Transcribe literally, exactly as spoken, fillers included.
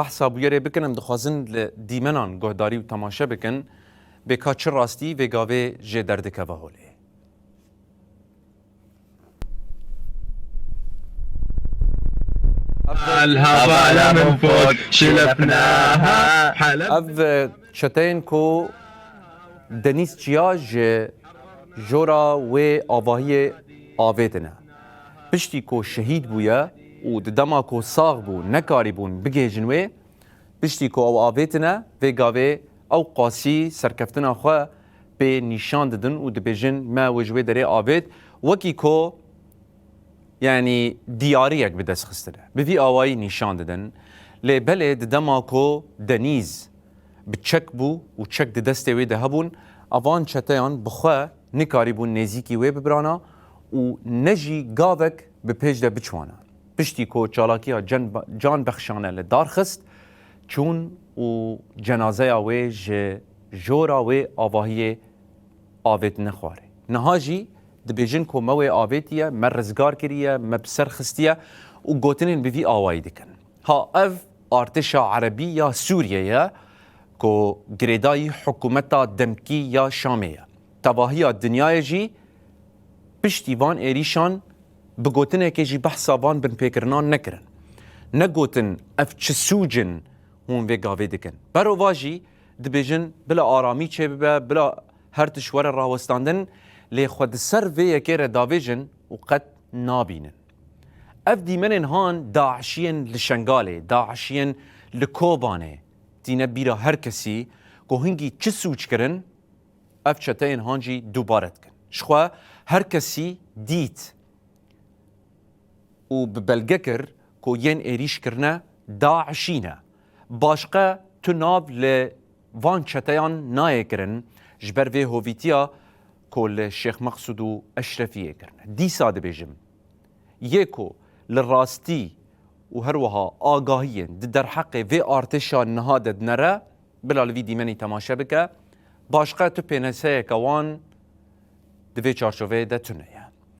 Behsa bûyerê bikin, em dixwazin li dîmenan guhdarî û temaşe bikin, bê ka çi rastî vê gavê jê derdikeve holê. Ev, e, çeteyên ku Denîz Çiya ji jora wê avahiyê avêtine. Piştî ku şehîd bûye û di dema ku sax bû nekarîbûn bigihêjin wê, piştî ku ew avêtine, vê gavê ew qasî serkeftina xwe pê nîşan didin û dibêjin, me wê ji wê derê avêt, wekî ku, yanî, diyariyek bi dest xistine. Bi vî awayî nîşan didin. Lê belê di dema ku Denîz bi çek bû û çek di destê wê de hebûn, evan çeteyan bi xwe nikarîbûn nêzîkî wê bibirana û ne jî gavek bi pêş de biçwana. Piştî ku çalakiya can, can bexşane li dar xist, çûn û cenazeya wê ji jora wê avahiyê avêtine xwarê. Niha jî dibêjin ku me wê avêtiye, me rizgar kiriye, me bi ser xistiye û gotinên bi vî awayî dikin. Ha ev artêşa erebî ya Sûriyê ye ku girêdayî hikûmeta demkî ya Şamê ye. Tevahiya dinyayê jî piştî van êrîşan bi gotinekê jî behsa van binpêkirinan nekirin. Negotin ev çi sûc in hûn vê gavê dikin. Berova jî dibêjin bila aramî çêbibe, bila her tişt were rawestandin, lê xwe di ser vê yekê re davêjin û qet nabînin. Ev dîmenên han DAIŞiyên li Şengalê, DAIŞiyên li Kobanê, tîne bîra her kesî ku hingî çi sûc kirin, ev çeteyên han jî dubare dikin. Ji xwe her kesî dît û bi belge kir ku yên êrîş kirine DAIŞî ne. Başqe tu nav li van çeteyan nayê kirin ji ber vê hovîtiya ku li Şêx Meqsûd û Eşrefiyê kirine. Dîsa dibêjim, yê ku li rastî û her wiha agahiyên di derheqê vê artêşa niha de dinere, bila li vî dîmenî temaşe bike, başqe tu pêneseyeke wan di vê çarçoveyê de tune ye.